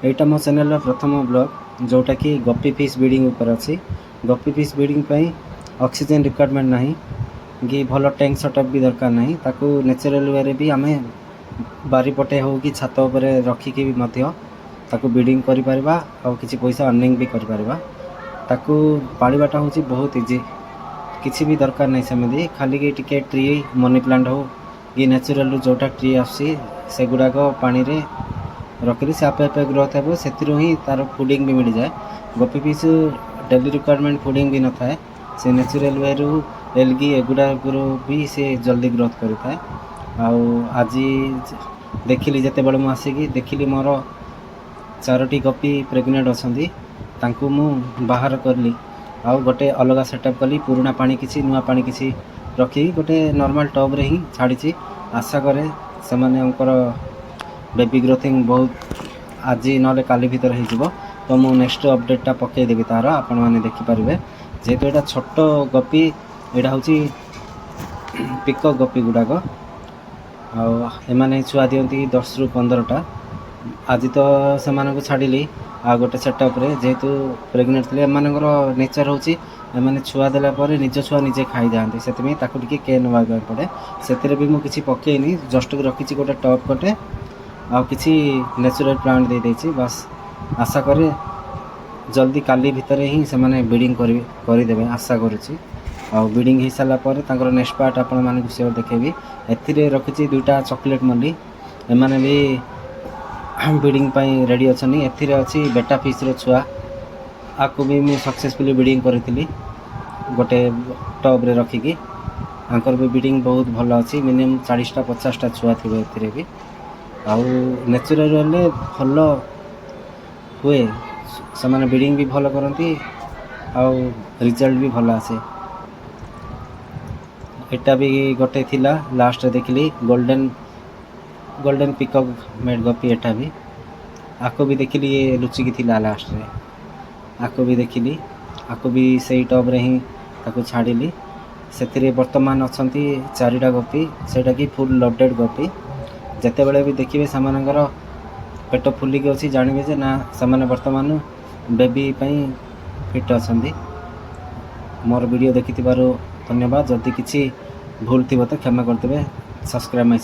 ଏଇଟା ମୋ ଚ୍ୟାନେଲର ପ୍ରଥମ ବ୍ଲଗ୍, ଯେଉଁଟାକି ଗପି ଫିସ୍ ବ୍ରିଡ଼ିଂ ଉପରେ ଅଛି। ଗପି ଫିସ୍ ବ୍ରିଡ଼ିଂ ପାଇଁ ଅକ୍ସିଜେନ୍ ରିକ୍ୱାରମେଣ୍ଟ ନାହିଁ କି ଭଲ ଟ୍ୟାଙ୍କ ସେଟଅପ୍ ବି ଦରକାର ନାହିଁ। ତାକୁ ନ୍ୟାଚୁରାଲ୍ ୱେରେ ବି ଆମେ ବାରିପଟେ ହେଉ କି ଛାତ ଉପରେ ରଖିକି ବି ମଧ୍ୟ ତାକୁ ବ୍ରିଡ଼ିଂ କରିପାରିବା ଆଉ କିଛି ପଇସା ଅର୍ଣ୍ଣିଂ ବି କରିପାରିବା। ତାକୁ ପାଳିବାଟା ହେଉଛି ବହୁତ ଇଜି। କିଛି ବି ଦରକାର ନାହିଁ ସେମିତି, ଖାଲି କି ଟିକେ ଟ୍ରି, ମନି ପ୍ଲାଣ୍ଟ ହେଉ କି ନ୍ୟାଚୁରାଲରୁ ଯେଉଁଟା ଟ୍ରି ଆସୁଛି, ସେଗୁଡ଼ାକ ପାଣିରେ ରଖିଲେ ସେ ଆପେ ଆପେ ଗ୍ରୋଥ୍ ହେବ। ସେଥିରୁ ହିଁ ତା'ର ଫୁଡ଼ିଂ ବି ମିଳିଯାଏ। ଗପି ଫିସ୍ ଡେଲି ରିକ୍ୱାରମେଣ୍ଟ ଫୁଡ଼ିଂ ବି ନଥାଏ। ସେ ନ୍ୟାଚୁରାଲ୍ ୱେରୁ ଏଲଗି ଏଗୁଡ଼ାକରୁ ବି ସେ ଜଲ୍ଦି ଗ୍ରୋଥ୍ କରିଥାଏ। ଆଉ ଆଜି ଦେଖିଲି, ଯେତେବେଳେ ମୁଁ ଆସିକି ଦେଖିଲି, ମୋର ଚାରୋଟି ଗପି ପ୍ରେଗନେଣ୍ଟ ଅଛନ୍ତି। ତାଙ୍କୁ ମୁଁ ବାହାର କଲି ଆଉ ଗୋଟେ ଅଲଗା ସେଟଅପ୍ କଲି। ପୁରୁଣା ପାଣି କିଛି, ନୂଆ ପାଣି କିଛି ରଖିକି ଗୋଟେ ନର୍ମାଲ୍ ଟବ୍ରେ ହିଁ ଛାଡ଼ିଛି। ଆଶା କରେ ସେମାନଙ୍କର ବେବି ଗ୍ରୋଥିଂ ବହୁତ ଆଜି ନହେଲେ କାଲି ଭିତରେ ହେଇଯିବ। ତ ମୁଁ ନେକ୍ସଟ ଅପଡ଼େଟ୍ଟା ପକାଇଦେବି ତା'ର, ଆପଣମାନେ ଦେଖିପାରିବେ। ଯେହେତୁ ଏଇଟା ଛୋଟ ଗପି, ଏଇଟା ହେଉଛି ପିକକ୍ ଗପି ଗୁଡ଼ାକ। ଆଉ ଏମାନେ ଛୁଆ ଦିଅନ୍ତି 10ରୁ 15ଟା। ଆଜି ତ ସେମାନଙ୍କୁ ଛାଡ଼ିଲି ଆଉ ଗୋଟେ ସେଟଅପ୍ରେ, ଯେହେତୁ ପ୍ରେଗନେଣ୍ଟ ଥିଲେ। ଏମାନଙ୍କର ନେଚର୍ ହେଉଛି ଏମାନେ ଛୁଆ ଦେଲା ପରେ ନିଜ ଛୁଆ ନିଜେ ଖାଇଯାଆନ୍ତି। ସେଥିପାଇଁ ତାକୁ ଟିକେ କେୟାର ନେବା ପାଇଁ ପଡ଼େ। ସେଥିରେ ବି ମୁଁ କିଛି ପକେଇନି, ଜଷ୍ଟ ରଖିଛି ଗୋଟେ ଟପ୍ ଗୋଟେ ଆଉ କିଛି ନ୍ୟାଚୁରାଲ୍ ପ୍ଲାଣ୍ଟ ଦେଇଦେଇଛି, ବାସ୍। ଆଶା କରେ ଜଲ୍ଦି କାଲି ଭିତରେ ହିଁ ସେମାନେ ବ୍ରିଡ଼ିଂ କରିଦେବେ, ଆଶା କରୁଛି। ଆଉ ବ୍ରିଡ଼ିଂ ହେଇସାରିଲା ପରେ ତାଙ୍କର ନେକ୍ସଟ ପାର୍ଟ ଆପଣମାନଙ୍କୁ ସିଓର ଦେଖେଇବି। ଏଥିରେ ରଖିଛି ଦୁଇଟା ଚକୋଲେଟ୍ ମଲି। ଏମାନେ ବି ବ୍ରିଡ଼ିଂ ପାଇଁ ରେଡ଼ି ଅଛନ୍ତି। ଏଥିରେ ଅଛି ବେଟା ଫିସ୍ର ଛୁଆ। ଆକୁ ବି ମୁଁ ସକ୍ସେସଫୁଲି ବ୍ରିଡ଼ିଂ କରିଥିଲି ଗୋଟେ ଟବ୍ରେ ରଖିକି। ଆଙ୍କର ବି ବ୍ରିଡ଼ିଂ ବହୁତ ଭଲ ଅଛି। ମିନିମମ୍ 40ଟା 50ଟା ଛୁଆ ଥିବ ଏଥିରେ ବି। ଆଉ ନ୍ୟାଚୁରାଲ୍ ହେଲେ ଭଲ ହୁଏ। ସେମାନେ ବ୍ରିଡ଼ିଂ ବି ଭଲ କରନ୍ତି ଆଉ ରିଜଲ୍ଟ ବି ଭଲ ଆସେ। ଏଟା ବି ଗୋଟେ ଥିଲା, ଲାଷ୍ଟରେ ଦେଖିଲି ଗୋଲ୍ଡେନ୍ ପିକକ୍ ମେଟ୍ ଗପି। ଏଟା ବି, ଆକୁ ବି ଦେଖିଲି, ଇଏ ଲୁଚିକି ଥିଲା ଲାଷ୍ଟରେ। ଆକୁ ବି ଦେଖିଲି, ଆକୁ ବି ସେଇ ଟବ୍ରେ ହିଁ ତାକୁ ଛାଡ଼ିଲି। ସେଥିରେ ବର୍ତ୍ତମାନ ଅଛନ୍ତି ଚାରିଟା ଗପି, ସେଇଟା କି ଫୁଲ୍ ଲୋଡ଼େଡ଼୍ ଗପି। ଯେତେବେଳେ ବି ଦେଖିବେ ସେମାନଙ୍କର ପେଟ ଫୁଲିକି ଅଛି, ଜାଣିବେ ଯେ ନା, ସେମାନେ ବର୍ତ୍ତମାନ ବେବି ପାଇଁ ଫିଟ୍ ଅଛନ୍ତି। ମୋର ଭିଡ଼ିଓ ଦେଖିଥିବାରୁ ଧନ୍ୟବାଦ। ଯଦି କିଛି ଭୁଲ ଥିବ ତ କ୍ଷମା କରିଦେବେ। Subscribe my